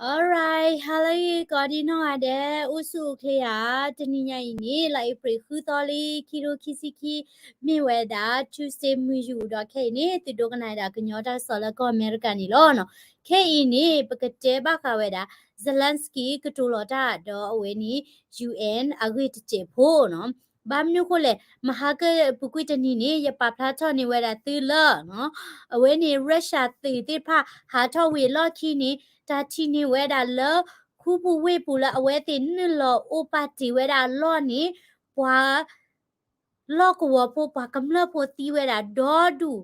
Alright, hello ကိးဒံနီၢ်ဂၤဒဲး, အိၣ်ဆူၣ်အိၣ်ချ့ဧါ. တနံၤညါအံၤန့ၣ် လါအ့ဖြ့ၣ်ဃုသီလံ ခံကထိခံဆံခံ, မ့ၢ်ဝဲဒၣ် Tuesday မုၢ်ယူာ်ဒီး ခဲအံၤန့ၣ် သုဒိကနၣ်ဝဲဒၣ်ကညီတၢ်ကစီၣ်လၢကီၢ်အမဲရကၤန့ၣ်လီၤနီၤ. ခဲအံၤန့ၣ် ပကတဲဘၣ်ဃးဝဲဒၣ် Zelensky ကတိၤလီၤတၢ်ဒီးအဝဲန့ၣ် ယူၣ်အဲၣ် အဂ့ၢ်တစဲးဖိနီၤ. ဘၣ်မနုၤအဃိလဲၣ်, မဟါကပူၤကွံာ်တနံၤန့ၣ် ယပာ်ဖျါထီၣ်န့ၢ်ဝဲဒၣ်သုလၢ အဝဲန့ၣ် Russia သုးသ့ၣ်တဖၣ် ဟးထီၣ်ဝံၤအလီၢ်ခံန့ၣ် တၢ်ထံၣ်န့ၢ်ဝဲဒၣ်လၢ ခူပူၤဝ့ၢ်ပူၤလၢအဝဲသ့ၣ်နုာ်လီၤအိၣ်ပာ်တ့ၢ်ဝဲဒၣ်အလီၢ်န့ၣ် ပှၤ လီၢ်ကဝီၤဖိ ပှၤကမျၢၢ်ဖိသံဝဲဒၣ်ဒီဒူၣ်,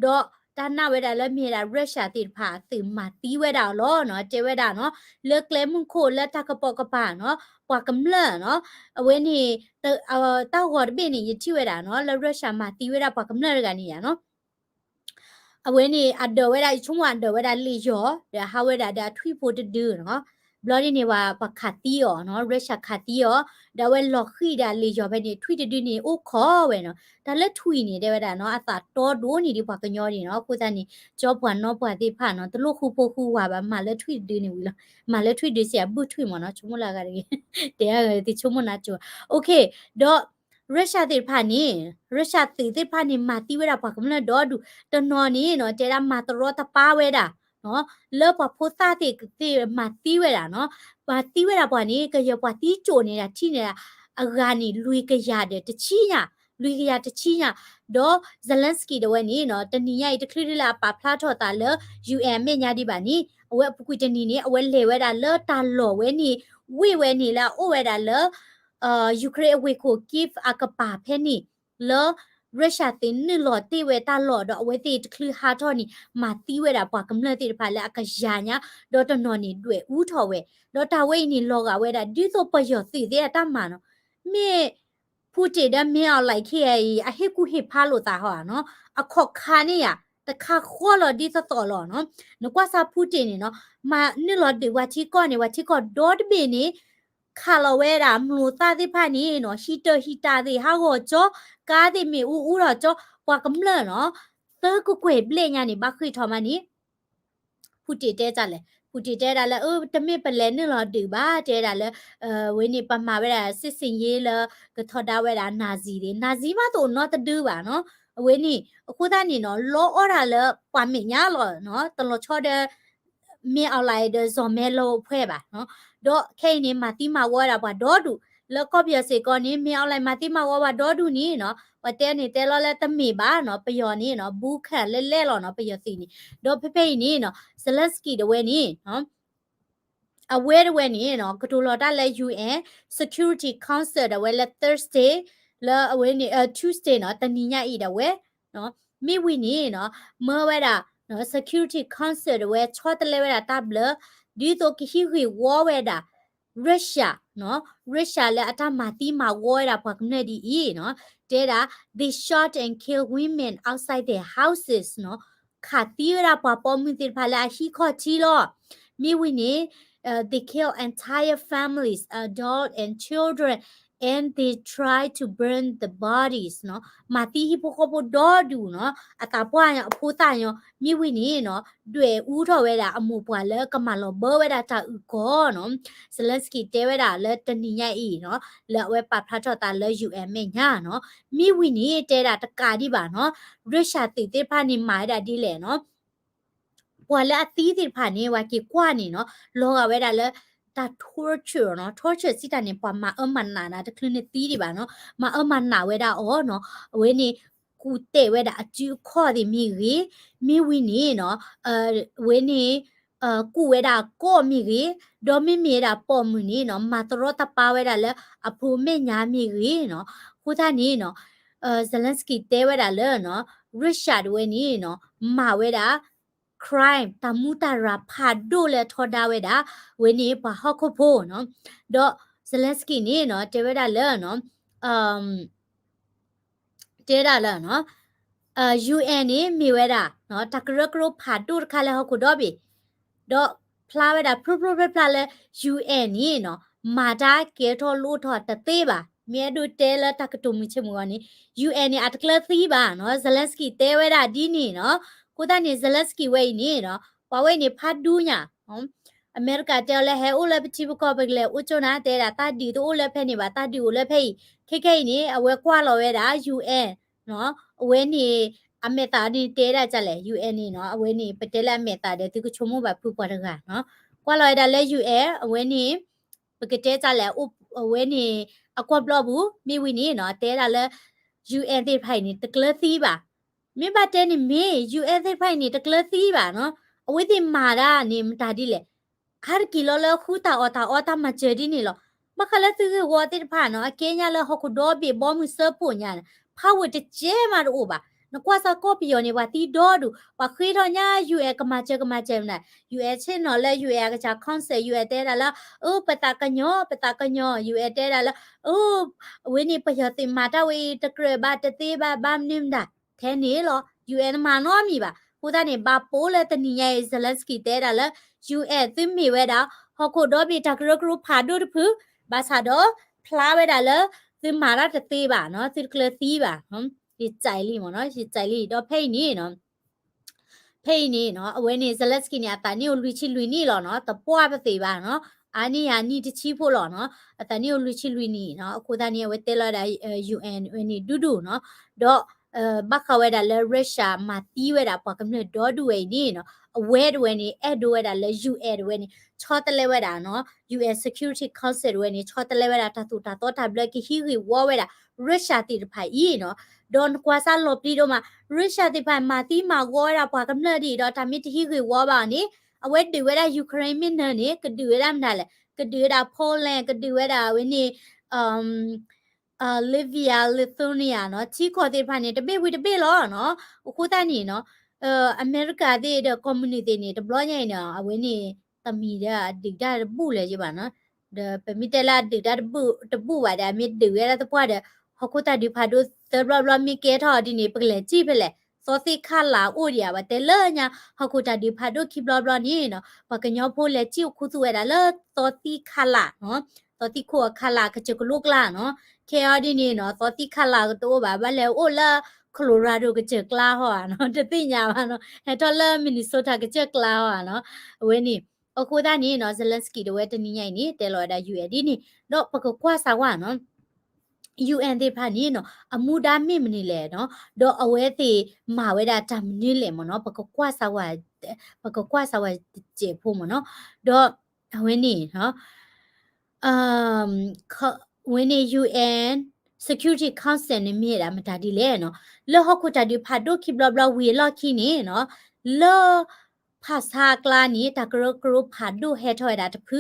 ဒီးတၢ်နာ်ဝဲဒၣ်လၢမ့ၢ်ဝဲဒၣ် Russia သ့ၣ်တဖၣ်အသုးမၤသံဝဲဒၣ်အီၤလီၤနီၤ. တဲဝဲဒၣ်နီၤ လၢကျဲမုၢ်ခိၣ်လၢတၢ်ကပိာ်ကပၤနီၤ ပှၤကမျၢၢ်နီၤ အဝဲန့ၣ် တၢ်ဂီၤတဘ့ၣ်န့ၣ် ယထံၣ်ဝဲဒၣ်နီၤ လၢ Russia မၤသံဝဲဒၣ်ပှၤကမျၢၢ်တဂၤန့ၣ်ယါနီၤ အဝဲန့ၣ် အဒၢးဝဲဒၣ် ယဆိကမိၣ်အဒၢးဝဲဒၣ်လံာ်ယီၤ ဒီးဟးဝဲဒၣ်ဒီးအထွံၣ်ဖိတဒုနီၤ. ဘျီဒ်န့ၣ် ပှၤ ပှၤခးသံအီၤနီၤ Russia ခးသံအီၤ ဒီးအဝဲလီၤဃံၣ်ဒီးအလံာ်ယီၤဖဲန့ၣ် ထွံၣ်တဒုန့ၣ် အိၣ်ခိးဝဲနီၤ. တၢ်လၢထွံၣ်န့ၣ် တဲဝဲဒၣ်နီၤ အသးတီဒိၣ်န့ၢ်ဒံးပှၤကညီန့ၣ်နီၤ. အဃိသတးန့ၣ် ကၠီပှၤနီၢ်ပှၤသ့ၣ်တဖၣ်နီၤ တလိၣ်ဃူဖိဃူဝါဘၣ် မၤလၢထွံၣ်တဒုန့ၣ်ဝံၤလီၤ. မၤလၢထွံၣ်ဒုစ့ၢ်အဘုၣ်ထွံၣ်မ့ၢ်နီၤ ဆိကမိၣ်လၢအဂၤတဂ့ၤ တဲအဂၤသုဆိကမိၣ်နါစိၤ OK ဒီး Russia သ့ၣ်တဖၣ်န့ၣ် Russia သုးသ့ၣ်တဖၣ်န့ၣ် မၤသံဝဲဒၣ်ပှၤကမျၢၢ်ဒီဒူၣ် တနီၤန့ၣ်နီၤ တဲဒၣ်မၤတရီတပါဝဲဒၣ် လၢပှၤဖိသၣ်သ့ၣ်သ့ၣ်မၤသံဝဲဒၣ်နီၤ. မၤသံဝဲဒၣ်ပှၤန့ၣ် ကယဲၢ်ပှၤသံကၠိၣ်န့ၣ်ဒၣ် ထံၣ်န့ၣ်ဒၣ် အဂၤန့ၣ် လွံၢ်ကယၤဒီးတဆံညါ လွံၢ်ကယၤတဆံညါ ဒီး Zelensky ဒၣ်ဝဲန့ၣ်နီၤ တနံၤညါအံၤ တချုးဒ်လၢအပာ်ဖျါထီၣ်သးလၢ ယူၣ်အဲၣ် အမဲာ်ညါဒံးဘၣ်န့ၣ် အဝဲအပူၤကွံာ်တနံၤန့ၣ် အဝဲလဲၤဝဲဒၣ်လၢတၢ်လီၢ်ဝဲန့ၣ် ဝ့ၢ်ဝဲန့ၣ်လၢအအိၣ်ဝဲဒၣ်လၢ ယူၤခရ့ၣ်အဝ့ၢ်ခိၣ် Kyiv အကပၤဖဲန့ၣ် လၢ Russia သ့ၣ်နုာ်လီၤတ့ၢ်ဝဲတၢ်လီၢ်ဒီး အဝဲသ့ၣ်တချုးဟးထီၣ်န့ၣ် မၤသံဝဲဒၣ်ပှၤကမျၢၢ်သ့ၣ်တဖၣ်လၢအကယၤညါ ဒီးတနီၤန့ၣ်ဒွဲၣ်အူထီၣ်ဝဲ ဒီးတၢ်ဝဲအံၤန့ၣ် လီၤဂာ်ဝဲဒၣ် ဒ်သိးပယီၤသုးသ့ၣ်အတၢ်မၤနီၤ မ့ၢ် Putin ဒီး Min Aung Hlaing ခဲအံၤ အဟ့ၣ်ကူၣ်ဟ့ၣ်ဖးလိာ်သးဟီဧါနီၤ အခီၣ်ခါန့ၣ်ယါ တခါဃီလီၤဒ်သိးသိးလီၤနီၤ နကွၢ်စၢ် Putin န့ၣ်နီၤ မၤနုာ်လီၤဒုးပှၤထံကီၢ်န့ၣ် ပှၤထံကီၢ်ဒီတဘ့ၣ်န့ၣ် ခးလီၤဝဲဒၣ်မျိာ်သၣ်သ့ၣ်တဖၣ်န့ၣ်နီၤ ဟံးတၢ်ဟံးတၢ်သ့ၣ်ဟးဂီၤကၠီ ကါသ့ၣ်မ့ၣ်အူအူထီၣ်ကၠီ ပှၤကမျၢၢ်နီၤ သၢကကွဲၢ်ဘျဲၣ်ညါန့ၣ် ဘၣ်ဃ့ၢ်ထီၣ်မးန့ၣ် Putin တဲတၢ်လဲၣ် Putin တဲဒၣ်လၢ အၢ တမ့ၢ်ပလဲၤနုာ်လီၤဒုးဘၣ် တဲဒၣ်လၢ အဝဲန့ၣ် ပမၤဝဲဒၣ် စစ်ဆင်ရေး လၢကထီဒါဝဲဒၣ် Nazi သ့ၣ် Nazi မးတအိၣ်နီတဒုဘၣ်နီၤ အဝဲန့ၣ် အဃိသတးန့ၣ်နီၤ လီအီၣ်တၢ်လၢပှၤမဲာ်ညါလီၤနီၤ တလီၤဆီဒီး Min Aung Hlaing ဒီး စီၤမဲလၢအဖှဲဘၣ်နီၤ ဒီးခဲအံၤန့ၣ် မၤသံမၤဝီဝဲဒၣ်ပှၤဒီဒူၣ် လၢကီၢ်ပယီၤစ့ၢ်ကီးန့ၣ် Min Aung Hlaing မၤသံမၤဝီပှၤဒီဒူၣ်န့ၣ်နီၤ ပှၤတဲန့ၣ်တဲလီၤလၢတမ့ၢ်ဘၣ်နီၤ ပယီၤန့ၣ်နီၤ ဘူးခံလဲလဲလီၤနီၤ ပယီၤသုးန့ၣ် ဒီးဖဲဖဲအံၤန့ၣ်နီၤ Zelensky ဒၣ်ဝဲန့ၣ် အဝဲဒၣ်ဝဲန့ၣ်နီၤ ကတိၤလီၤတၢ်လၢ ယူၣ်အဲၣ် Security Council ဒၣ်ဝဲလၢ Thursday လၢအဝဲန့ၣ် Tuesday နီၤ တနံၤညါအံၤဒၣ်ဝဲ မ့ၢ်ဝံၤန့ၣ်နီၤ မၢဝဲဒၣ် Security Council ဒၣ်ဝဲ ဆီတလဲဝဲဒၣ်တၢ်ဘျၢ ဒ်သိးကဟံးဂ့ၢ်ဝီဝဲဒၣ် Russia နီၤ Russia လၢအတၢ်မၤသံမၤဝီဝဲဒၣ်ပှၤကမျၢၢ်ဒ်အံၤနီၤ တဲဒၣ် they shot and kill women outside their houses နီၤ ခးသံဝဲဒၣ်ပှၤပိာ်မုၣ်သ့ၣ်တဖၣ်လၢအဟံၣ်ခီၣ်ထံးလီၤ. မ့ၢ်ဝံၤန့ၣ် they kill entire families, adult and children, and they try to burn the bodies နီၤ မၤသံဟံၣ်ဖိဃီဖိဒီဒူၣ်နီၤ အသးပှၢ်ညီ အဖိသၣ်ညီ မ့ၢ်ဝံၤန့ၣ်နီၤ ဒွဲၣ်အူထီၣ်ဝဲဒၣ်အမိၢ်ပှၢ်လၢကမၤလီၤဘၢဝဲဒၣ်တၢ်အုၣ်ကီၤနီၤ Zelensky တဲဝဲဒၣ်လၢတနံၤညါအံၤနီၤ လၢအဝဲပာ်ဖျါထီၣ်သးလၢ ယူၣ်အဲၣ် အမဲာ်ညါနီၤ မ့ၢ်ဝံၤန့ၣ် တဲဒၣ်တကးဒံးဘၣ်နီၤ Russia သုးသ့ၣ်တဖၣ်န့ၣ် မၤဝဲဒၣ်ဒ်လဲၣ်နီၤ ပှၤလၢအသံသ့ၣ်တဖၣ်န့ၣ် ပှၤက့ၤကွၢ်န့ၣ်နီၤ လီၤဂာ်ဝဲဒၣ်လၢ တၢ် torture နီၤ torture စံးတၢ်န့ၣ် ပှၤမၤအၢမၤနးနၤ တချုးန့ၣ်သံဒံးဘၣ်နီၤ မၤအၢမၤနးဝဲဒၣ်အီၤနီၤ အဝဲန့ၣ် ကူၣ်တဲာ်ဝဲဒၣ်အစုအခီၣ်သ့ၣ်မ့ၢ်ဂ့ၤ, မ့ၢ်ဝံၤန့ၣ်နီၤ အဝဲန့ၣ် ကူၣ်ဝဲဒၣ်အကီၢ်မ့ၢ်ဂ့ၤ, ဒီးမ့မ့ၢ်ဝဲဒၣ်ပိာ်မုၣ်န့ၣ်နီၤ မၤတရီတပါဝဲဒၣ်လၢအဖိမဲာ်ညါမ့ၢ်ဂ့ၤနီၤ, အဃိသတးန့ၣ်နီၤ Zelensky တဲဝဲဒၣ်လၢနီၤ Russia တဝဲန့ၣ်နီၤ မၤဝဲဒၣ် crime တၢ်မူတၢ်ရၤဖးဒိၣ်လၢထီဒါဝဲဒၣ် ဝဲန့ၣ်ပှၤဟီၣ်ခိၣ်ဖိနီၤ, ဒီး Zelensky န့ၣ်နီၤ တဲဝဲဒၣ်လၢနီၤ တဲဒၣ်လၢနီၤ UN န့ၣ်မ့ၢ်ဝဲဒၣ် တၢ်ကရၢကရိဖးဒိၣ်တခါလၢဟီၣ်ခိၣ်ဒီဘ့ၣ်, ဒီးဖျါဝဲဒၣ်ဖျိဖျိဖျါဖျါလၢ UN န့ၣ်နီၤ မၤတၢ်ကဲထီၣ်လိၣ်ထီၣ်တသ့ဘၣ်. မ့ၢ်အဲၣ်ဒိးတဲလၢတၢ်ကတိၤမုၢ်ဆ့ၣ်မုၢ်ဂီၤန့ၣ် UN န့ၣ် အတကျၢၤသံဘၣ်နီၤ, Zelensky တဲဝဲဒၣ်ဒ်န့ၣ်နီၤ. အဃိသတးန့ၣ် Zelensky ဝဲအံၤန့ၣ်နီၤ ပှၤဝဲအံၤန့ၣ်ဖးဒူညါ အမဲရကၤတဲအီၤလၢဟဲအိၣ်လၢပထံပကီၢ် ပကလဲၤအိၣ်ကၠိနၤ တဲဒၣ် တၢ်ဒုးတအိၣ်လၢဖဲန့ၣ်ဘၣ်, တၢ်ဒုးအိၣ်လၢဖဲအံၤ. ခဲခဲအံၤန့ၣ် အဝဲကွၢ်လီၤဝဲဒၣ် UN နီၤ, အဝဲန့ၣ် အမဲာ်သးန့ၣ်တဲဒၣ်ဒ်လဲၣ်, UN န့ၣ်နီၤ, အဝဲန့ၣ် ပတဲလၢအမဲာ်သးဒီး သုကဆိကမိၣ်ဘၣ်ဖုပှၤတဂၤနီၤ, ကွၢ်လီၤဝဲဒၣ်လၢ UN အဝဲန့ၣ် ပကတဲဒ်လဲၣ်, အဝဲန့ၣ် အကွီၢ်ဘျီပူၤ မ့ၢ်ဝံၤန့ၣ်နီၤ တဲဒၣ်လၢ UN သ့ၣ်တဖၣ်အံၤန့ၣ် တကျၢၤသံဘၣ်. မ့ၢ်ဘၣ်တဲန့ၣ်မ့ၢ် UN သ့ၣ်တဖၣ်အံၤန့ၣ် တကျၢၤသံဘၣ်နီၤ, အဝဲသ့ၣ်မၤတၢ်န့ၣ် မတၤဒ်လဲၣ်, အါတက့ၢ်လီၤလၢဃုတၢ်အီၣ်တၢ်အီတၢ်မၤစၢၤဒ်န့ၣ်လီၤ. ဘၣ်ဃးလၢသုးဂ့ၢ်ဝီသ့ၣ်တဖၣ်နီၤ, အကဲညါလၢဟီၣ်ခိၣ်ဒီဘ့ၣ်ဘီမုၢ်စၢဖှိၣ်ညါန့ၣ် power တစဲးမးတအိၣ်ဘၣ်. နကွၢ်စ့ၢ်ကီးပယီၤန့ၣ် ပှၤသံဒီဒူၣ်, ပှၤဃ့ထီၣ်ညါ UN ကမၤစၢၤကမၤစၢၤမနုၤ, UN ဆ့ၣ်နီၤလၢ UN အကစၢ် council UN တဲဒၣ်လၢ အၢ ပသးကညီၤ ပသးကညီၤ, UN တဲဒၣ်လၢ အၢ အဝဲန့ၣ်ပယီၤသုးမၤတၢ်ဝဲအံၤ တကြၢးဘၣ်တသ့ဘၣ် ဘၣ်မနုၤမတၤ ထဲန့ၣ်လီၤ. UN တမၤနီတမံၤဘၣ်. အဃိသတးန့ၣ် ဘၣ်ပိာ်လၢတနံၤညါအံၤ Zelensky တဲဒၣ်လၢ UN သုမ့ၢ်ဝဲဒၣ် ဟီၣ်ခိၣ်ဒီဘ့ၣ်တၢ်ကရၢကရိဖးဒိၣ်တဖု, ဘၣ်ဆၣ်ဒီး ဖျါဝဲဒၣ်လၢ သုမၤတၢ်တသ့ဘၣ်နီၤ, သုတကျၢၤသံဘၣ်. ယစံးလံမ့ၢ်နီၤ, ယစံးလံ ဒီးဖဲအံၤန့ၣ်နီၤ ဖဲအံၤန့ၣ်နီၤ အဝဲန့ၣ် Zelensky န့ၣ် အသးနံၣ်အိၣ်လွံၢ်ဆံလွံၢ်နံၣ်လီၤနီၤ, တပှၢ်ပသ့ၣ်ဘၣ်နီၤ, အါန့ၢ်ယၤနံၣ်တဆံဖိလီၤနီၤ, အသးနံၣ်အိၣ်လွံၢ်ဆံလွံၢ်နံၣ်နီၤ, အဃိသတးန့ၣ် အဝဲတဲလီၤဝဲဒၣ် UN ဝဲန့ၣ်ဒူဒူနီၤ, ဒီး ဘၣ်ဃးဝဲဒၣ်လၢ Russia မၤသံဝဲဒၣ်ပှၤကမျၢၢ်ဒီဒူၣ်ဝဲအံၤန့ၣ်နီၤ, အဝဲတဝဲန့ၣ် အဲၣ်ဒိးဝဲဒၣ်လၢ UN တဝဲန့ၣ် ဆီတလဲဝဲဒၣ်နီၤ, UN Security Council တဝဲန့ၣ် ဆီတလဲဝဲဒၣ်တၢ်သိၣ်တၢ်သီတၢ်ဘျၢကဟံးဂ့ၢ်ဝီဝဲဒၣ် Russia သ့ၣ်တဖၣ်အံၤနီၤ, ဒီးနကွၢ်စ့ၢ်လီၤပျံၤဒိၣ်မး Russia သ့ၣ်တဖၣ်မၤသံမၤဂီၤဝဲဒၣ်ပှၤကမျၢၢ်ဒ်အံၤဒီး တၢ်မ့ၢ်တဟံးဂ့ၢ်ဝီဘၣ်အီၤန့ၣ် အဝဲဒုးဝဲဒၣ် Ukraine မ့ၢ်နၢၤန့ၣ် ကဒုးဝဲဒၣ်မတၤလဲၣ်, ကဒုးဝဲဒၣ် Poland, ကဒုးဝဲဒၣ်အဝဲန့ၣ် Latvia, Lithuania နီၤ, ထံကီၢ်သ့ၣ်တဖၣ်န့ၣ် တဘ့ၣ်ဝံၤတဘ့ၣ်လီၤနီၤ. အဃိသတးန့ၣ်နီၤ အမဲရကၤသ့ၣ်ဒီး ကီၢ်မုၢ်နုာ်သ့ၣ်န့ၣ် တဘျီညါအံၤန့ၣ် အဝဲန့ၣ် တမံၤဒီးအဒုးတၢ်တဘူၣ်လၢၤယဘၣ်နီၤ, ဒီးပမ့ၢ်တဲလၢအဒုးတၢ်တဘူၣ်တဘူၣ်ဘၣ်ဒီး အမ့ၢ်ဒုးဝဲဒၣ်သပှၢ်ဒီး ဟီၣ်ခိၣ်တၢ်ဒုးဖးဒိၣ်သၢဘျီဘျီမ့ၢ်ကဲထီၣ်အီၤဒ်န့ၣ် ပကလဲၤစံၣ်ဖဲလဲၣ်, သီသံခးလးအိၣ်ဒံးဧါ, ပှၤတဲလၢညါ ဟီၣ်ခိၣ်တၢ်ဒုးဖးဒိၣ်ခံဘျီဘျီန့ၣ်နီၤ ပှၤကညီဖိလဲၤစံၣ်အိၣ်ခူသူၣ်ဝဲဒၣ်လၢသီသံခးလးနီၤ, သီသံခိၣ်အခးလးကစၢၢ်ကလိကျါနီၤ, ခဲအံၤဒ်န့ၣ်နီၤ သီသံခးလးတအိၣ်ဘၣ်, ဘၣ်လဲၤအိၣ်လၢ Colorado ကစၢၢ်ကျါဟီဧါနီၤ, တသ့ၣ်ညါဘၣ်နီၤ, ဟဲထီၣ်လၢ Minnesota ကစၢၢ်ကျါဟီဧါနီၤ, အဝဲန့ၣ် အဃိသတးန့ၣ်နီၤ Zelensky တဝဲတနံၤညါအံၤန့ၣ် တဲလီၤဝဲဒၣ် UN ဒ်န့ၣ် ဒီးပကကွၢ်စၢ်ဝဲနီၤ UN သ့ၣ်တဖၣ်န့ၣ်နီၤ အမူဒါမ့ၢ်မနုၤလဲၣ်နီၤ, ဒီးအဝဲသ့ၣ်မၤဝဲဒၣ်တၢ်မနုၤလဲၣ်မ့ၢ်နီၤ, ပကကွၢ်စၢ်ဝဲ, ပကကွၢ်စၢ်ဝဲတစဲးဖိမ့ၢ်နီၤ, ဒီးအဝဲန့ၣ် အဝဲန့ၣ် UN Security Council န့ၣ်မ့ၢ်ဝဲဒၣ်မတၤဒ်လဲၣ်နီၤ, လၢဟီၣ်ခိၣ်တၢ်ဒုးဖးဒိၣ်ခံဘျီဘျီဝံၤအလီၢ်ခံန့ၣ်နီၤ, လၢ ဖၣ်ဆါအကျါန့ၣ် တၢ်ကရၢကရိဖးဒိၣ်ဟဲထီၣ်ဝဲဒၣ်တဖု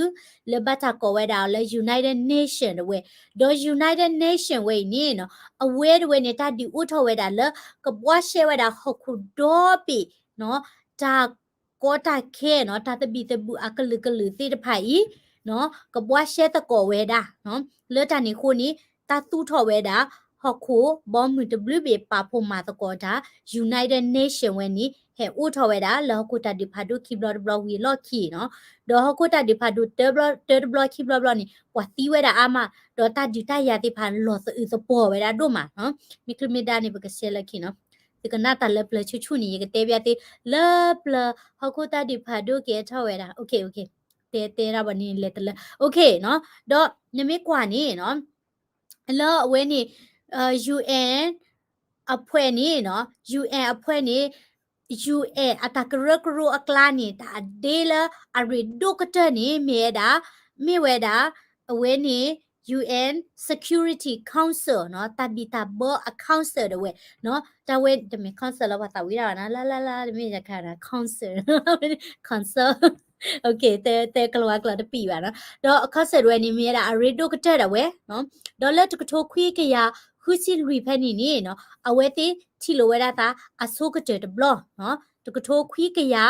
လၢဘၣ်တၢ်ကိးဝဲဒၣ်အီၤလၢ United Nation တဝဲ, ဒီး United Nation ဝဲအံၤန့ၣ်နီၤ အဝဲတဝဲန့ၣ် တၢ်ဒုးအိၣ်ထီၣ်ဝဲဒၣ်လၢ ကဘှါရှဲဝဲဒၣ်ဟီၣ်ခိၣ်ဒီဘ့ၣ်နီၤ တၢ်ကီတၢ်ခဲနီၤ တၢ်သဘံၣ်သဘုၣ်အကလုာ်ကလုာ်သ့ၣ်တဖၣ်အံၤ ကဘှါရှဲသကိးဝဲဒၣ်နီၤ လၢတၢ်န့ၣ်အဃိန့ၣ် တၢ်သူၣ်ထီၣ်ဝဲဒၣ် ဟီၣ်ခိၣ်ဘီမုၢ်တဘျုးဘ့ၣ်ပာ်ဖှိၣ်မၤသကိးတၢ် United Nation ဝဲန့ၣ် ဟဲအိၣ်ထီၣ်ဝဲဒၣ်လၢဟီၣ်ခိၣ်တၢ်ဒုးဖးဒိၣ်ခံဘျီတဘျီဝံၤအလီၢ်ခံနီၤ, ဒီးဟီၣ်ခိၣ်တၢ်ဒုးဖးဒိၣ်တၢတဘျီခံဘျီဘျီန့ၣ် ပှၤသံဝဲဒၣ်အါမး ဒီးတၢ်ဒုးတၢ်ယၤသ့ၣ်တဖၣ်လီၤသအုးသပှီၤဝဲဒၣ်ဒိၣ်မးနီၤ, မ့ၢ်ချုးမ့ၢ်ဒါန့ၣ် ပကဆဲးလၢခံနီၤ, သုကနၣ်တၢ်လၢပျၢၤဆူၣ်ဆူၣ်န့ၣ် ယကတဲဘၣ်သု လၢပျၢၤဟီၣ်ခိၣ်တၢ်ဒုးဖးဒိၣ်ကဲထီၣ်ဝဲဒၣ် okay okay တဲတဲဒၣ်ဘၣ်န့ၣ်လဲၤတလၢ okay နီၤ, ဒီးနမ့ၢ်ကွၢ်န့ၣ်နီၤ လၢအဝဲန့ၣ် UN အဖွဲ့န့ၣ်နီၤ UN အဖွဲ့န့ၣ် UN အတၢ်ကရၢကရိအကျါန့ၣ် တၢ်အဒ့လၢအရ့ဒိၣ်ကတၢၢ်န့ၣ် မ့ၢ်ဝဲဒၣ် မ့ၢ်ဝဲဒၣ် အဝဲန့ၣ် UN Security Council နီၤ တၢ်ဘံၣ်တၢ်ဘၢအ council တဝဲနီၤ တၢ်ဝဲတမ့ၢ် council လၢပှၤသးဝံၣ်တၢ်ဘၣ်နီၤ လၢလၢလၢ တမ့ၢ်ယခါနီၤ council council okay တဲတဲကလၤဝါကျိာ်တပံာ်ဘၣ်နီၤ ဒီး council တဝဲန့ၣ် မ့ၢ်ဝဲဒၣ်အရ့ဒိၣ်ကတၢၢ်ဒၣ်ဝဲနီၤ ဒီးလၢတကထိခွံကယၤဃုဆံလွံၢ်ဖဲန့ၣ်န့ၣ်နီၤ အဝဲသ့ၣ်ထံၣ်လိာ်ဝဲဒၣ်သးအဆိကတၢၢ်တဘျီနီၤ တကထိခွံကယၤ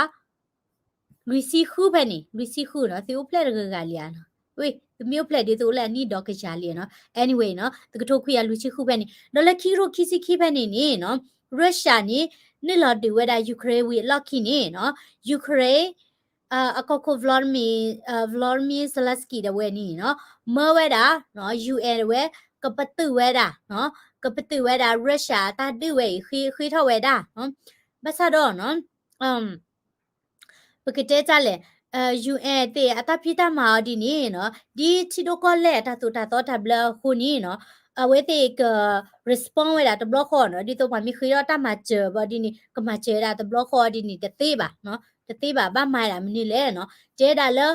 လွံၢ်ဆံဃုဖဲန့ၣ် လွံၢ်ဆံဃုနီၤ သုအိၣ်ဖျဲၣ်တဂၤဂၤလံဧါနီၤ ဝ့ၢ် သုမ့ၢ်အိၣ်ဖျဲၣ်ဒ်သိးအိၣ်လၢအနံၣ်ဒီကယၤလံနီၤ anyway နီၤ တကထိခွံကယၤလွံၢ်ဆံဃုဖဲန့ၣ် ဒီးလၢခံကထိခံဆံခံဖဲန့ၣ်န့ၣ်နီၤ Russia န့ၣ် နုာ်လီၤဒုးဝဲဒၣ် Ukraine ဝံၤအလီၢ်ခံန့ၣ်နီၤ Ukraine အကီၢ်ခိၣ် Volodymyr Volodymyr Zelensky တဝဲန့ၣ်နီၤ မၢဝဲဒၣ် UN တဝဲ ကပတုာ်ဝဲဒၣ် ကပတုာ်ဝဲဒၣ် Russia အတၢ်ဒုးဝဲအံၤ ဃ့ထီၣ်ဝဲဒၣ် ဘၣ်ဆၣ်ဒီး ပကတဲတၢ်လဲၣ် UN သ့ၣ်အတၢ်ဖံးတၢ်မၤအီၤဒ်န့ၣ်နီၤ, ဒ်ထံဒိၣ်ကီၢ်လဲၢ်အတၢ်သိၣ်တၢ်သီတၢ်ဘျၢအဃိန့ၣ်နီၤ, အဝဲသ့ၣ်က respond ဝဲဒၣ်တဘျီဃီနီၤ, ဒ်သိးပှၤမ့ၢ်ဃ့ထီၣ်တၢ်မၤစၢၤဘၣ်ဒ်န့ၣ် ကမၤစၢၤဝဲဒၣ်တဘျီဃီဒ်န့ၣ် တသ့ဘၣ်, တသ့ဘၣ် ဘၣ်မၤဝဲဒၣ်မနုၤလဲၣ်နီၤ, တဲဒၣ်လၢ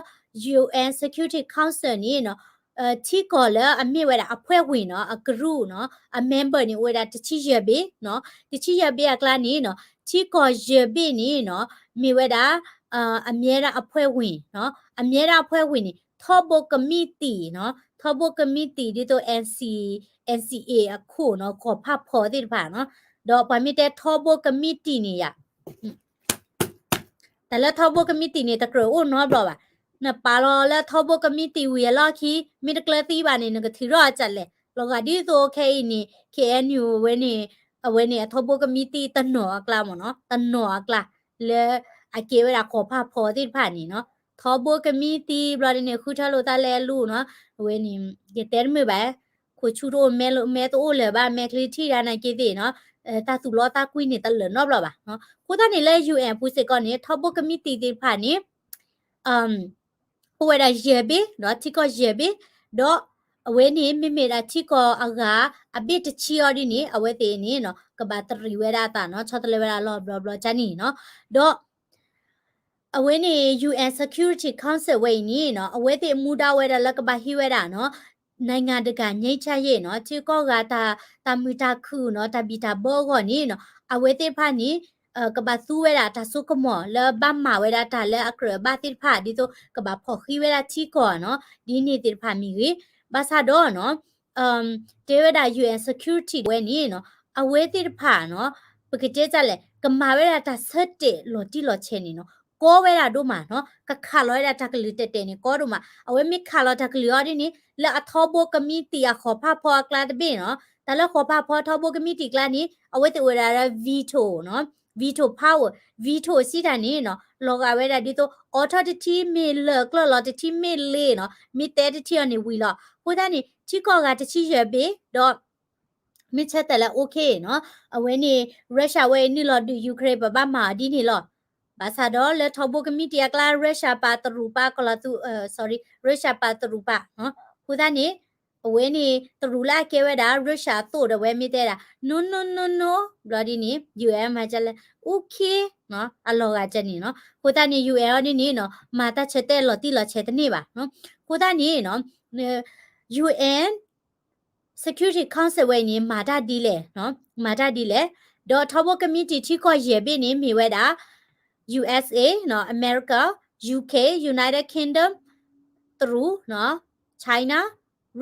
UN Security Council န့ၣ်နီၤ, ထံကီၢ်လၢအမ့ၢ်ဝဲဒၣ်အဖှဲဝ့ၢ်နီၤ, အကရူၢ်နီၤ, အ member န့ၣ် အိၣ်ဝဲဒၣ်တဆံယဲၢ်ဘ့ၣ်နီၤ, တဆံယဲၢ်ဘ့ၣ်အကျါန့ၣ်နီၤ, ထံကီၢ်ယဲၢ်ဘ့ၣ်န့ၣ်နီၤ, မ့ၢ်ဝဲဒၣ် အမြဲတမ်းအဖွဲ့ဝင်နီၤ, အမြဲတမ်းအဖွဲ့ဝင်န့ၣ် ထီဘိကမံးတံာ်နီၤ, ထီဘိကမံးတံာ်ဒ်သိး NC NCA အခိၣ်နီၤ, ကီၢ်ဖးဖီသ့ၣ်တဖၣ်နီၤ, ဒီးပှၤမ့ၢ်တဲထီဘိကမံးတံာ်န့ၣ်ယၤ တၢ်လၢထီဘိကမံးတံာ်န့ၣ် တကြၢးအိၣ်နီတဘျီဘၣ်. နပာ်လီၤလၢထီဘိကမံးတံာ်ဝံၤအလီၢ်ခံ မ့ၢ်တကျၢၤသံဘၣ်န့ၣ် နကထုးထီၣ်အကၢ်လဲၣ်. လီၤဂာ်ဒ်သိးခဲအံၤန့ၣ် KNU ဝဲန့ၣ်, အဝဲန့ၣ် အထီဘိကမံးတံာ်တနီၤအကျါမ့ၢ်နီၤ, တနီၤအကျါ လၢအကဲဝဲဒၣ်ကီၢ်ဖးဖီသ့ၣ်တဖၣ်န့ၣ်နီၤ, ထီဘိကမံးတံာ်ဘျီဒ်န့ၣ် ဃုထၢလိာ်သးလဲၤလူၤနီၤ, အဝဲန့ၣ် ယတဲတမုာ်ဘၣ် ခိၣ်ဆူတအိၣ် မဲတအိၣ်လၢၤဘၣ် မဲာ်ချံထံၣ်ဒၣ်နာ်က့သ့ၣ်နီၤ, တၢ်သူၣ်လီသးကွံန့ၣ် တလၢာ်နီတဘျီဘၣ်. အဃိသတးန့ၣ်လၢ UN အပူၤစ့ၢ်ကီးန့ၣ် ထီဘိကမံးတံာ်သ့ၣ်တဖၣ်န့ၣ် အိၣ်ဝဲဒၣ်ယဲၢ်ဘ့ၣ်နီၤ, ထံကီၢ်ယဲၢ်ဘ့ၣ်, ဒီးအဝဲန့ၣ် မ့မ့ၢ်ဒၣ်ထံကီၢ်အဂၤ အဘ့ၣ်တဆံအီၤဒ်န့ၣ် အဝဲသ့ၣ်န့ၣ်နီၤ ကဘၣ်တရံးဝဲဒၣ်အသးနီၤ, ဆီတလဲဝဲဒၣ်လီၤဘျီဘျီကန့ၣ်နီၤ, ဒီး အဝဲန့ၣ် UN Security Council ဝဲအံၤန့ၣ်နီၤ, အဝဲသ့ၣ်မူဒါဝဲဒၣ်လၢကဘၣ်ဟံးဝဲဒၣ်နီၤ, နိုင်ငံတကာငြိမ်းချမ်းရေးနီၤ, ထံကီၢ်ဂၤတၢ် တၢ်မုာ်တၢ်ခုၣ်နီၤ, တၢ်ဘံၣ်တၢ်ဘၢအဂီၢ်န့ၣ်နီၤ, အဝဲသ့ၣ်တဖၣ်န့ၣ် ကဘၣ်သူဝဲဒၣ်တၢ်စိကမီၤလၢဘၣ်မၤဝဲဒၣ်တၢ်လၢအကြၢးအဘၣ်သ့ၣ်တဖၣ် ဒ်သိးကဘၣ်ဖီၣ်ဃံးဝဲဒၣ်ထံကီၢ်နီၤ, ဒ်န့ၣ်သ့ၣ်တဖၣ်မ့ၢ်ဂ့ၤ, ဘၣ်ဆၣ်ဒီးနီၤ တဲဝဲဒၣ် UN security ဝဲန့ၣ်နီၤ, အဝဲသ့ၣ်တဖၣ်နီၤ, ပကတဲတၢ်လဲၣ် ကမၤဝဲဒၣ်တၢ်ဆၢတဲာ်လီၤတံၢ်လီၤဆဲးန့ၣ်နီၤ, ကီဝဲဒၣ်ဒိၣ်မးနီၤ, ကခးလီၤဝဲဒၣ်တၢ်ကလုၢ်တဲာ်တဲာ်န့ၣ် ကီဒိၣ်မး, အဝဲမ့ၢ်ခးလီၤတၢ်ကလုၢ်အီၤဒ်န့ၣ် လၢအထီဘိကမံးတံာ်အဃိာ်ဖးဖီအကျါတဘ့ၣ်နီၤ, တၢ်လၢဃိာ်ဖးဖီထီဘိကမံးတံာ်ကျါန့ၣ် အဝဲသ့ၣ်အိၣ်ဝဲဒၣ်လၢ veto နီၤ, veto power, veto စံးတၢ်န့ၣ်နီၤ, လီၤဂာ်ဝဲဒၣ်ဒ်သိး အိးထီၣ်တထံၣ်မ့ၢ်လၢာ် ကျၢၢ်လီၤတထံၣ်မ့ၢ်လ့နီၤ, မ့ၢ်တဲတထံၣ်အီၤန့ၣ်ဝံၤလီၤ. အဃိသတးန့ၣ် ထံကီၢ်ဂၤတဆံယဲၢ်ဘ့ၣ်ဒီး မ့ၢ်ဆၢတဲာ်လၢ okay နီၤ, အဝဲန့ၣ် Russia ဝဲအံၤနုာ်လီၤဒုး Ukraine ပဘၣ်မၤအီၤဒ်န့ၣ်လီၤ. ဘၣ်ဆၣ်ဒီးလၢထီဘိကမံးတံာ်အကျါ Russia ပာ်တရူးပာ်ကလီၤသူ, sorry, Russia ပာ်တရူးပာ်, အဃိသတးန့ၣ် အဝဲန့ၣ် တရူးလၢအကဲဝဲဒၣ် Russia အသိးဒီးဝဲမ့ၢ်တဲဒၣ် no no no no ဘျီဒ်န့ၣ် UN မၤကလဲၣ် okay နီၤ, အလီၤဂာ်ကန့ၣ်နီၤ. အဃိသတးန့ၣ် UN အီၤဒ်န့ၣ်နီၤ မၤတၢ်ဆၢတဲာ်လီၤတံၢ်လီၤဆဲးတန့ၢ်ဘၣ်နီၤ. အဃိသတးန့ၣ်နီၤ UN Security Council ဝဲအံၤန့ၣ် မၤတၢ်ဒ်လဲၣ်, မၤတၢ်ဒ်လဲၣ်. ဒီးထီဘိကမံးတံာ်ထံကီၢ်ယဲၢ်ဘ့ၣ်န့ၣ် မ့ၢ်ဝဲဒၣ် USA နီၤ, America, UK, United Kingdom, တရူးနီၤ, China,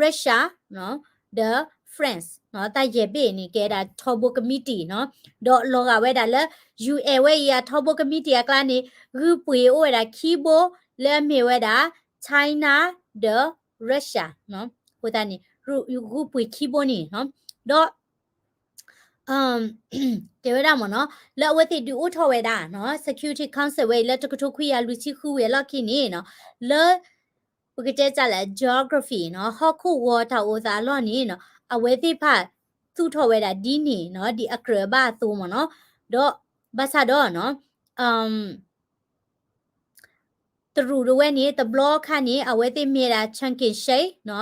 Russia နီၤ, ဒီး France နီၤ, တၢ်ယဲၢ်ဘ့ၣ်န့ၣ် ကဲဒၣ်ထီဘိကမံးတံာ်နီၤ. ဒီးလီၤဂာ်ဝဲဒၣ်လၢ UN ဝဲအံၤအထီဘိကမံးတံာ်အကျါန့ၣ် ဂုၢ်ပှ့ၤအိၣ်ဝဲဒၣ်ခံဘိ လၢအမ့ၢ်ဝဲဒၣ် China ဒီး Russia နီၤ. အဃိသတးန့ၣ် ဂုၢ်ပှ့ၤခံဘိန့ၣ်နီၤ. ဒီး တဲဝဲဒၣ်မ့ၢ်နီၤ လၢအဝဲသ့ၣ်ဒုးအိၣ်ထီၣ်ဝဲဒၣ်နီၤ Security Council ဝဲအံၤ လၢတကထိခွံကယၤလွံၢ်ဆံဃုဝံၤအလီၢ်ခံန့ၣ်နီၤ လၢ ပကတဲတၢ်လၢ geography နီၤ ဟီၣ်ခိၣ်ဂီၤတၢ်အိၣ်သးအလီၢ်န့ၣ်နီၤ အဝဲသ့ၣ်တဖၣ်သူၣ်ထီၣ်ဝဲဒၣ်ဒ်န့ၣ်နီၤ ဒ်အကြၢးအဘၣ်အသိးမ့ၢ်နီၤ. ဒီးဘၣ်ဆၣ်ဒီးနီၤ တရူးတဝဲန့ၣ် တဘျီခါန့ၣ် အဝဲသ့ၣ်မ့ၢ်ဒၣ် Chiang Kai-shek နီၤ,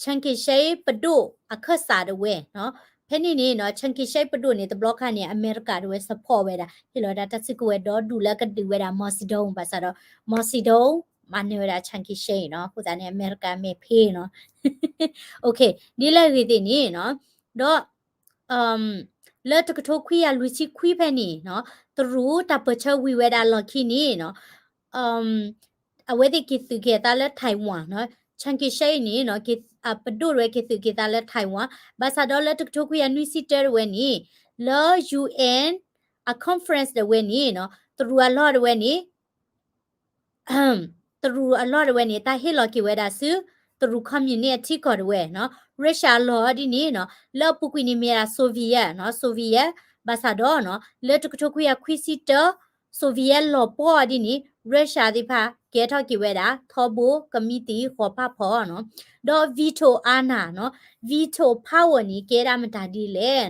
Chiang Kai-shek ပဒိၣ်အခၢၣ်စးတဝဲနီၤ. ဖဲန့ၣ်န့ၣ်နီၤ Chiang Kai-shek ပဒိၣ်န့ၣ် တဘျီခါန့ၣ် အမဲရကၤတဝဲ support ဝဲဒၣ် ဟ့ၣ်လီၤဝဲဒၣ်တၢ်စုကဝဲၤဒီဒူၣ်လၢကဒုးဝဲဒၣ် Mao Zedong ဘၣ်ဆၣ်ဒီး Mao Zedong မၤနၢၤဝဲဒၣ် Chiang Kai-shek နီၤ. အဃိသတးန့ၣ် အမဲရကၤမဲာ်ဖ့နီၤ. ဒ်လဲၣ်ဂ့ၤသ့ၣ်န့ၣ်နီၤ ဒီး လၢတကထိခွံကယၤလွံၢ်ဆံခွံဖဲန့ၣ်နီၤ တရူးတၢ်ပၢၢ်ဆၢဝံၤဝဲဒၣ်လီၢ်ခံန့ၣ်နီၤ အဝဲသ့ၣ်က့ၤသုးက့ၤအသးလၢ Taiwan နီၤ. Chiang Kai-shek န့ၣ်နီၤ ပဒိၣ်တဝဲက့ၤသုးက့ၤသးလၢ Taiwan ဘၣ်ဆၣ်ဒီးလၢတကထိခွံကယၤနွံဆံတၢတဝဲန့ၣ် လၢ UN အ conference တဝဲန့ၣ်နီၤ တရူးအလီၢ်တဝဲန့ၣ် တရူးအလီၢ်တဝဲန့ၣ် တၢ်ဟ့ၣ်လီၤက့ၤဝဲဒၣ်ဆူ တရူး communist အထံကီၢ်တဝဲနီၤ. Russia အလီၢ်ဒ်န့ၣ်နီၤ လၢအပူၤကွံာ်န့ၣ်မ့ၢ်ဒၣ် Soviet နီၤ Soviet ဘၣ်ဆၣ်ဒီးနီၤ လၢတကထိခွံကယၤခွံဆံတၢ Soviet လီၤပှီၢ်ဒ်န့ၣ် Russia သ့ၣ်တဖၣ် ကဲထီၣ်က့ၤဝဲဒၣ် ထီဘိကမံးတံာ်ဃိာ်ဖးဖီနီၤ. ဒီး veto အာဏာ နီၤ veto power န့ၣ် ကဲဒၣ်မတၤဒ်လဲၣ်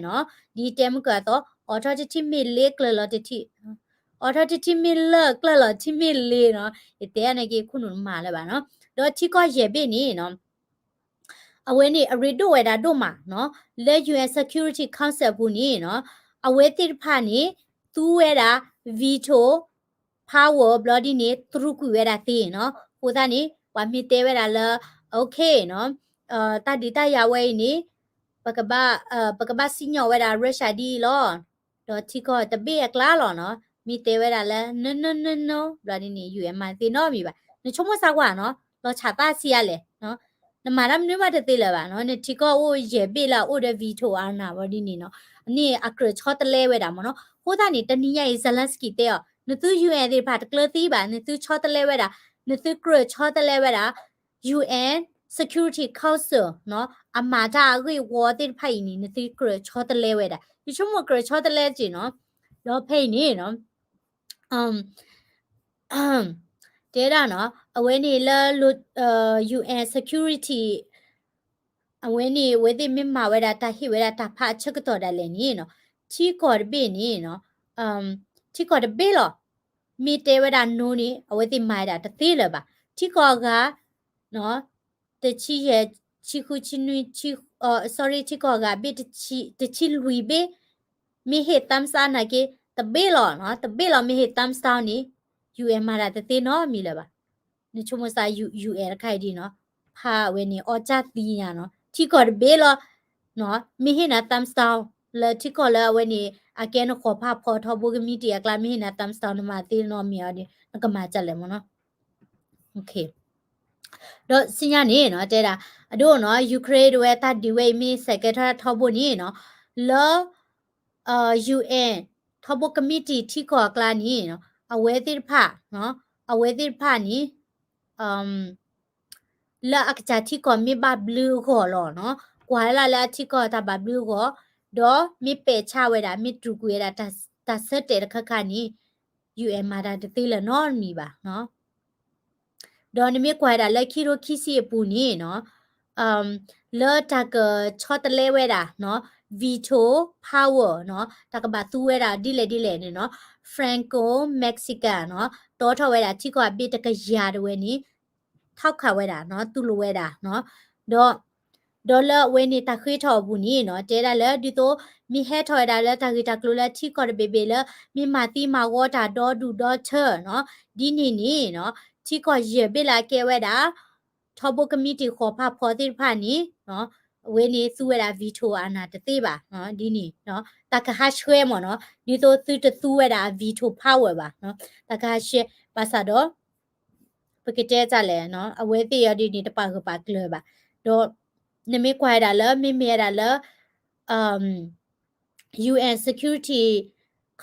နီၤ ဒ်တဲမုၢ်ကၢအသိး အိးထီၣ်တထံၣ်မ့ၢ်လ့ကျၢၤလီၤတထံၣ် အိးထီၣ်တထံၣ်မ့ၢ်လၢာ် ကျၢၢ်လီၤထံၣ်မ့ၢ်လ့နီၤ, ယတဲန့ၣ်က့ၤခိၣ်နူာ်တမၤလၢၤဘၣ်နီၤ. ဒီးထံကီၢ်ယဲၢ်ဘ့ၣ်န့ၣ်နီၤ အဝဲန့ၣ်အရ့ဒိၣ်ဝဲဒၣ်ဒိၣ်မးနီၤ, လၢ ယူအန် Security Council အပူၤန့ၣ်နီၤ, အဝဲသ့ၣ်တဖၣ်န့ၣ် သူဝဲဒၣ် veto power ဘျီဒ်န့ၣ် တြူာ်ကွံာ်ဝဲဒၣ်သ့နီၤ. အဃိသတးန့ၣ် ပှၤမ့ၢ်တဲဝဲဒၣ်လၢ okay နီၤ, တၢ်ဒုးတၢ်ယၤဝဲအံၤန့ၣ် ပကဘၣ် ပကဘၣ်စံၣ်ညီၣ်ဝဲဒၣ် Russia ဒ်အံၤလီၤ. ဒီးထံကီၢ်တဘ့ၣ်အကျါလီၤနီၤ, မ့ၢ်တဲဝဲဒၣ်လၢ no no no no ဘျီဒ်န့ၣ် ယူအန် မၤတသ့နီတမံၤဘၣ်. နဆိကမိၣ်စၢ်ကွၢ်နီၤ, လီၤဆးသးဆံးအါလဲၣ်, နမၤတၢ်မနုၤမးတသ့လၢၤဘၣ်နီၤ, နထံကီၢ်အိၣ်ယဲၢ်ဘ့ၣ်လၢအအိၣ်ဒီး veto အာဏာ ဘျီဒ်န့ၣ်နီၤ, အန့ၣ်အကြၢးဆီတလဲဝဲဒၣ်မ့ၢ်နီၤ. အဃိသတးန့ၣ် တနံၤညါအံၤ Zelensky တဲအီၤ နသု ယူအန် သ့ၣ်တဖၣ်တကျၢၤသံဘၣ်, နသုဆီတလဲဝဲဒၣ်, နသုကြၢးဆီတလဲဝဲဒၣ် ယူအန် Security Council နီၤ, အမၤတၢ်အဂ့ၢ်ဝီသ့ၣ်တဖၣ်အံၤန့ၣ် နသုကြၢးဆီတလဲဝဲဒၣ်, ယဆိကမိၣ်ကြၢးဆီတလဲက့ၤနီၤ. ဒီးဖဲအံၤန့ၣ်နီၤ တဲဒၣ်နီၤ, အဝဲန့ၣ်လၢ ယူအန် security အဝဲန့ၣ် အဝဲသ့ၣ်မ့ၢ်မၤဝဲဒၣ်တၢ်ဟ့ၣ်ဝဲဒၣ်တၢ်ဖးအဆၢကတီၢ်ဒၣ်လဲာ်န့ၣ်နီၤ, ထံကီၢ်တဘ့ၣ်န့ၣ်နီၤ, ထံကီၢ်တဘ့ၣ်လီၤ, မ့ၢ်တဲဝဲဒၣ် no န့ၣ် အဝဲသ့ၣ်မၤဝဲဒၣ်တသ့လၢၤဘၣ်. ထံကီၢ်အဂၤ တဆံယဲၢ်, ဆံဃု, ဆံနွံ, ဆံ, sorry ထံကီၢ်အဂၤဘ့ၣ် တဆံလွံၢ်ဘ့ၣ် မ့ၢ်ဟ့ၣ် thumbs up နာ်က့ တဘ့ၣ်လီၤနီၤ, တဘ့ၣ်လီၤမ့ၢ်ဟ့ၣ် thumbs down န့ၣ် ယူအန် မၤတၢ်တသ့နီတမံၤလၢၤဘၣ်. နဆိကမိၣ်စၢ် ယူအန် တခါအံၤဒ်နီၤ, ဖးဝဲန့ၣ် အီၣ်ကၢ်သံညါနီၤ, ထံကီၢ်တဘ့ၣ်လီၤ, မ့ၢ်ဟ့ၣ်နၤ thumbs down လၢထံကီၢ်လၢအဝဲန့ၣ် အကဲနဃီၤဖးဖီထီဘိကမံးတံာ်အကျါ မ့ၢ်ဟ့ၣ်နၤ thumbs down နမၤသ့နီတမံၤအီၤဒီး နကမၤကၢ်လဲၣ်မ့ၢ်နီၤ. ဒီးဆူညါန့ၣ်နီၤ တဲဒၣ် အဒိနီၤ Ukraine ဒၣ်ဝဲတၢ်ဒုးဝဲအံၤမ့ၢ်ဆဲးကဲထီၣ်ထီဘိန့ၣ်နီၤ လၢ ယူအန် ထီဘိကမံးတံာ်ထံကီၢ်အကျါန့ၣ်နီၤ အဝဲသ့ၣ်တဖၣ် အဝဲသ့ၣ်တဖၣ်န့ၣ် လၢအကစၢ်ထံကီၢ်မ့ၢ်ဘၣ်ဘျုးအဂီၢ်လီၤနီၤ ကွၢ်လၢ်လၢအထံကီၢ်တၢ်ဘၣ်ဘျုးအဂီၢ် ဒီးမ့ၢ်ပဲာ်ဆါဝဲဒၣ် မ့ၢ်တြူာ်ကွံာ်ဝဲဒၣ် တၢ်ဆၢတဲာ်တခါခါန့ၣ် ယူအန် မၤတၢ်တသ့လၢၤနီတမံၤဘၣ်နီၤ ဒီးနမ့ၢ်ကွၢ်ဝဲဒၣ်လၢခံထိခံဆံအပူၤန့ၣ်နီၤ လၢတၢ်ကဆီတလဲဝဲဒၣ်နီၤ veto power နီၤ တၢ်ကဘၣ်သူဝဲဒၣ်ဒ်လဲၣ်ဒ်လဲၣ်န့ၣ်နီၤ Franco Mexican နီၤ တီထီၣ်ဝဲဒၣ်ထံကီၢ်အဘ့ၣ်တကယၤတဝဲန့ၣ် ထောက်ခံဝဲဒၣ်နီၤ သူၣ်လိာ်ဝဲဒၣ်နီၤ ဒီး ဒီးလၢအဝဲန့ၣ်တၢ်ဃ့ထီၣ်အပူၤန့ၣ်နီၤ တဲဒၣ်လၢ ဒ်သိး မ့ၢ်ဟဲထီၣ်ဝဲဒၣ်လၢတၢ်ဂ့ၢ်တၢ်ကျိၤလၢထံကီၢ်တဘ့ၣ်ဘ့ၣ်လၢ မ့ၢ်မၤသံမၤဝီတၢ်ဒီဒူၣ်ဒီထၢနီၤ ဒ်န့ၣ်န့ၣ်နီၤ ထံကီၢ်ယဲၢ်ဘ့ၣ်လၢအကဲဝဲဒၣ် ထီဘိကမံးတံာ်ဃီၤဖးဖီသ့ၣ်တဖၣ်န့ၣ် အဝဲန့ၣ်သူဝဲဒၣ် veto အနၢ်တသ့ဘၣ် ဒ်န့ၣ် တၢ်ကဟးဆှဲမ့ၢ်နီၤ ဒ်သိးသုတသူဝဲဒၣ် veto power ဘၣ် တၢ်ကဟးဆှဲ ဘၣ်ဆၣ်ဒီး ပကတဲတၢ်လဲၣ် အဝဲသ့ၣ်အီၤဒ်န့ၣ် တပာ်ဂၢၢ်ပာ်ကျၢၤဘၣ်. ဒီး နမ့ၢ်ကွၢ်ဝဲဒၣ်လၢ မ့မ့ၢ်ဝဲဒၣ်လၢ UN Security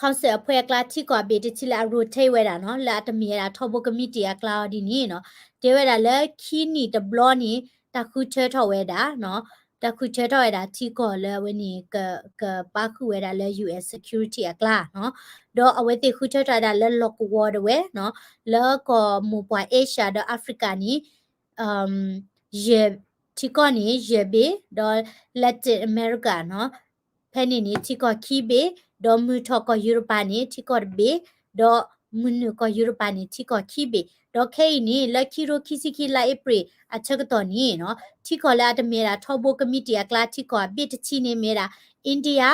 Council အဖှဲအကျါ ထံကီၢ်အဘ့ၣ်တဆံလၢအ rotate ဝဲဒၣ်နီၤ လၢအတမ့ၢ်ဝဲဒၣ်ထီဘိကမံးတံာ်အကျါအီၤဒ်န့ၣ်နီၤ တဲဝဲဒၣ်လၢခံနံၣ်တဘျီန့ၣ် တၢ်ဃုထၢထီၣ်ဝဲဒၣ်နီၤ တၢ်ဃုထၢထီၣ်ဝဲဒၣ်ထံကီၢ်လၢအဝဲန့ၣ် ကပာ်ဃုာ်ဝဲဒၣ်လၢ UN Security အကျါနီၤ ဒီးအဝဲသ့ၣ်ဃုထၢထီၣ်ဝဲဒၣ်လၢလီၢ်ကဝီၤဒၣ်ဝဲနီၤ လၢကီၢ်မိၢ်ပှၢ် Asia ဒီး Africa န့ၣ် ယဲၢ် ထံကီၢ်န့ၣ် ယဲၢ်ဘ့ၣ် ဒီး Latin America နီၤ ဖဲန့ၣ်န့ၣ် ထံကီၢ်ခံဘ့ၣ် ဒီးမုၢ်ထီၣ်ကီၢ်ယူရပၤန့ၣ် ထံကီၢ်တဘ့ၣ် ဒီးမုၢ်နုာ်ကီၢ်ယူရပၤန့ၣ် ထံကီၢ်ခံဘ့ၣ် ဒီးခဲအံၤန့ၣ် လၢခံထိခံဆံခံလါအ့ဖြ့ၣ်အဆၢကတီၢ်န့ၣ်နီၤ ထံကီၢ်လၢအတမ့ၢ်ဝဲဒၣ်ထီဘိကမံးတံာ်အကျါ ထံကီၢ်အဘ့ၣ်တဆံန့ၣ်မ့ၢ်ဝဲဒၣ် India,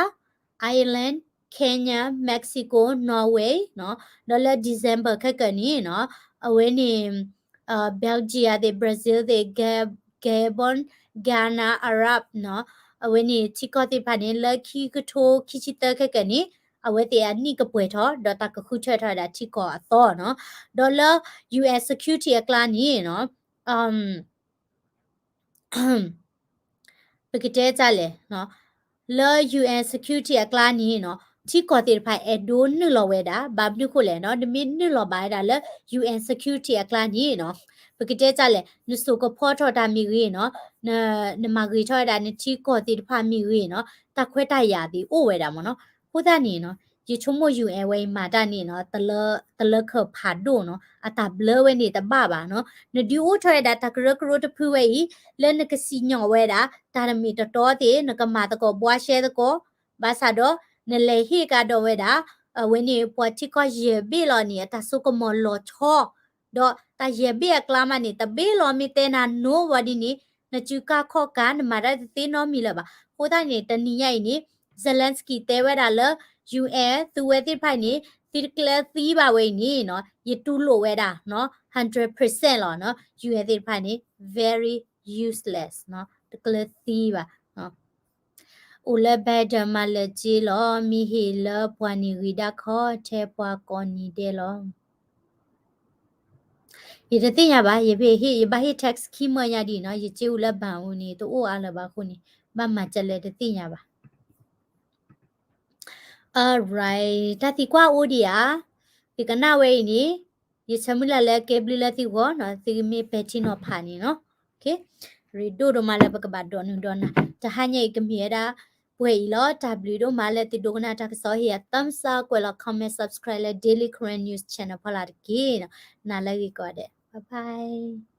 Ireland, Kenya, Mexico, Norway နီၤ ဒီးလၢ December ခဲကနံၣ်န့ၣ်နီၤ အဝဲန့ၣ် Belgium သ့ၣ် Brazil သ့ၣ် Gabon, Ghana, Arab နီၤ အဝဲန့ၣ်ထံကီၢ်သ့ၣ်တဖၣ်န့ၣ် လၢခံကထိခံဆံသၢခဲကနံၣ်န့ၣ် အဝဲသ့ၣ်အနံၣ်ကပှဲၤထီၣ် ဒီးတၢ်ကဃုထၢထီၣ်ဝဲဒၣ်ထံကီၢ်အသီနီၤ ဒီးလၢ UN Security အကျါန့ၣ်နီၤ ပကတဲတၢ်လဲၣ် လၢ UN Security အကျါန့ၣ်နီၤ ထံကီၢ်သ့ၣ်တဖၣ်အဲၣ်ဒိးနုာ်လီၤဝဲဒၣ် ဘၣ်မနုၤဃိလဲၣ်နီၤ နမ့ၢ်နုာ်လီၤဘၣ်ဝဲဒၣ်လၢ UN Security အကျါန့ၣ်နီၤ ပကတဲတၢ်လဲၣ် နစိာ်ကဖီထီၣ်တၢ်မ့ၢ်ဂ့ၤနီၤ နမၤဂ့ၤထီၣ်ဝဲဒၣ်နထံကီၢ်သ့ၣ်တဖၣ်မ့ၢ်ဂ့ၤနီၤ တၢ်ခွဲးတၢ်ယာ်သ့ၣ်အိၣ်ဝဲဒၣ်မ့ၢ်နီၤ အဃိသတးန့ၣ်နီၤ ယဆိကမိၣ် UN ဝဲအံၤမၤတၢ်န့ၣ်နီၤ တလၢခၢၣ်ဖးဒိၣ်နီၤ အတၢ်ဘျၢဝဲန့ၣ်တဘၣ်ဘၣ်နီၤ နဒုးအိၣ်ထီၣ်ဝဲဒၣ်တၢ်ကရၢကရိတဖုဝဲအံၤ လၢနကစံၣ်ညီၣ်ဝဲဒၣ် တၢ်တမ့ၢ်တတီသ့ၣ် နကမၤသကိးဘှါရှဲသကိး ဘၣ်ဆၣ်ဒီး နလဲၤဟ့ၣ်ကဒီးဝဲဒၣ် အဝဲန့ၣ် ပှၤထံကီၢ်ယဲၢ်ဘ့ၣ်လီၤန့ၣ် အတၢ်စိကမီၤလီၤဆီ, ဒီးတၢ်ယဲၢ်ဘ့ၣ်အကျါမးန့ၣ် တဘ့ၣ်လီၤမ့ၢ်တဲနၤ no ဝံၤဒ်န့ၣ် နစုကၢ်ခီၣ်ကၢ် နမၤတၢ်တသ့နီတမံၤလၢၤဘၣ်. အဃိသတးန့ၣ် တနံၤညါအံၤန့ၣ် Zelensky တဲဝဲဒၣ်လၢ ယူၢ်အဲၣ် သုဝဲသ့ၣ်တဖၣ်န့ၣ် သုတကျၢၤသံဘၣ်ဝဲအံၤန့ၣ်နီၤ ယတူၢ်လိာ်ဝဲဒၣ်နီၤ hundred percent လီၤနီၤ ယူၢ်အဲၣ် သ့ၣ်တဖၣ်န့ၣ် very useless နီၤ တကျၢၤသံဘၣ်နီၤ အိၣ်လၢ Biden မၤလၢာ်စ့လီၤ မ့ၢ်ဟ့ၣ်လၢပှၤန့ၣ်ဂ့ၤဒၣ်ခီ ထဲပှၤကိးနံၤဒဲးလီၤ. ယတသ့ၣ်ညါဘၣ် ယဘၣ်ဟ့ၣ် ယဘၣ်ဟ့ၣ် tax ခံမၢညါဒ်နီၤ ယစ့အိၣ်လၢ bank အူန့ၣ် တအိၣ်အါလၢၤဘၣ်အဃိန့ၣ် ဘၣ်မၤကလဲၣ်တသ့ၣ်ညါဘၣ်. Alright တၢ်သံကွၢ်အိၣ်ဒံးဧါ, သုကနၣ်ဝဲအံၤန့ၣ် ယဆၢမုၢ်လၢ်လၢကဲဘျုးလၢသုဂီၢ်နီၤ သုမ့ၢ်ပဲာ်ထံနီၤဖးန့ၣ်နီၤ ရ့ဒိၣ်ဒိၣ်မးလၢပကဘၣ်ဒိးနုာ်ဒိးနၤ တဟါညါအံၤကမ့ၢ်ဝဲဒၣ် ပှဲၤအံၤလီၤ တၢ်ဘျုးဒိၣ်မးလၢသုဒိကနၣ်တၢ်ကစီၣ် ဟ့ၣ်ယၤ thumbs up ကွဲးလီၤ comment subscribe လၢ Daily Karen News Channel ဖီလာ်တက့ၢ်နီၤ နၤလၢအဂ့ၤကိးဂၤဒဲး bye bye